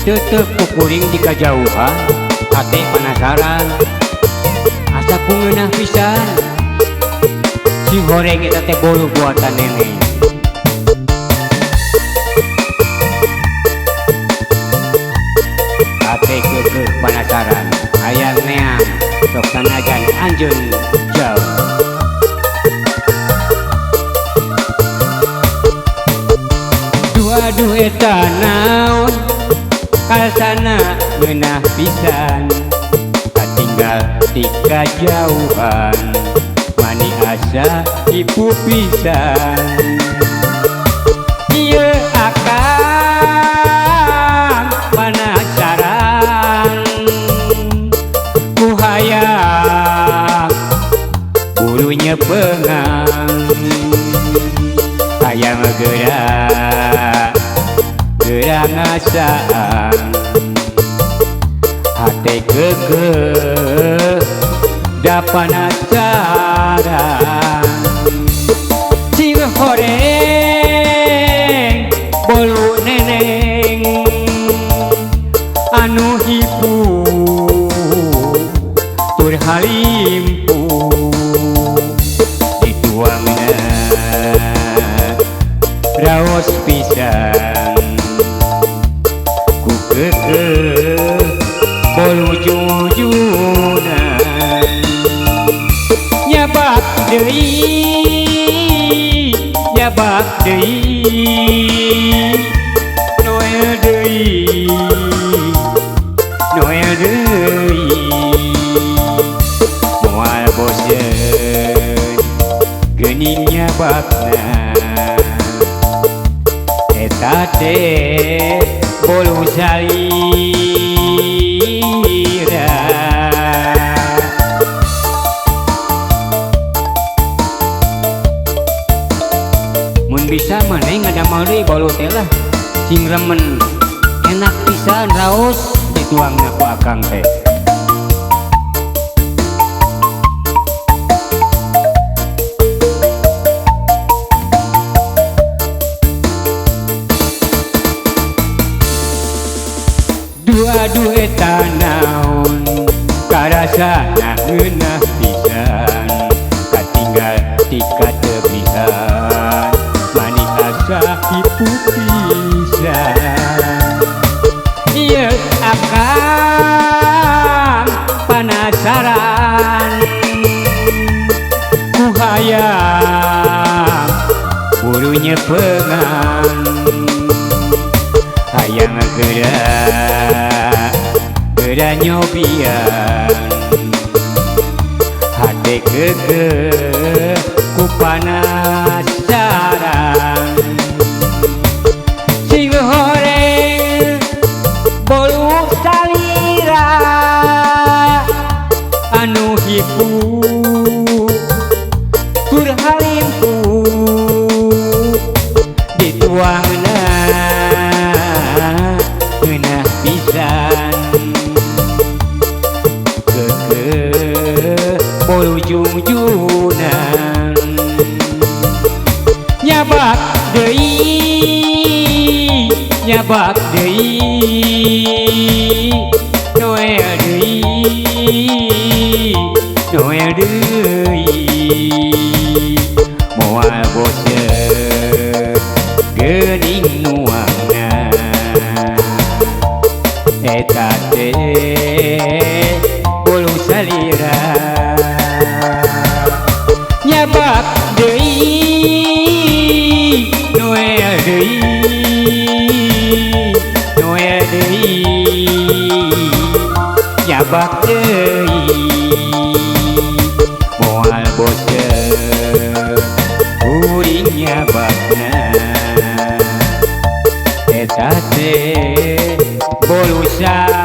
Tetep kukuring di kajauhan, hate penasaran, asa ku ngeunah pisan. Si goreng eta teh bolu buatan nenek. Hate keukeuh penasaran, hayang neang sok sanajan anjeun jauh. Duh aduh eta naon, kalsana ngeunah pisan, katinggal ti kajauhan, mani asa ibu pisan. Ieu akang penasaran, ku hayang buru nyepengang, hayang geura geura ngasaan, hate keukeuh da penasaran. Sing horeng bolu neneng anu hipu tur halimpu, dituangna raos pisan, ku keukeuh bolu jujunan. Nyabak deui, nyabak deui, Noel deui, Noel deui, moal bosen geuning nyabakna. Eta teh bolu salira. Mun bisa maneh ngadamel deui bolu teh lah, sing remen, enak pisan raos dituangna ku akang teh. Duh aduh eta naon, karasana ngeunah pisan, katinggal ti katepihan, mani asa hipu pisan. Ieu akang penasaran, ku hayang buru nyepengan, hayang geura geura nyobian, hate keukeuh ku panasaran. Sing horeng bolu salira anu hipu tur halimpu, dituangna ngeunah pisan, keukeuh bolu jungjunan. Nyabak deui, nyabak deui, Noel deui, Noel deui, moal bosen geuning nuangna. Eta teh bolu salira. Nyabak deui, Noel deui, Noel deui, nyabak deui, moal bosen kuring nyabakna. Eta teh bolu salira.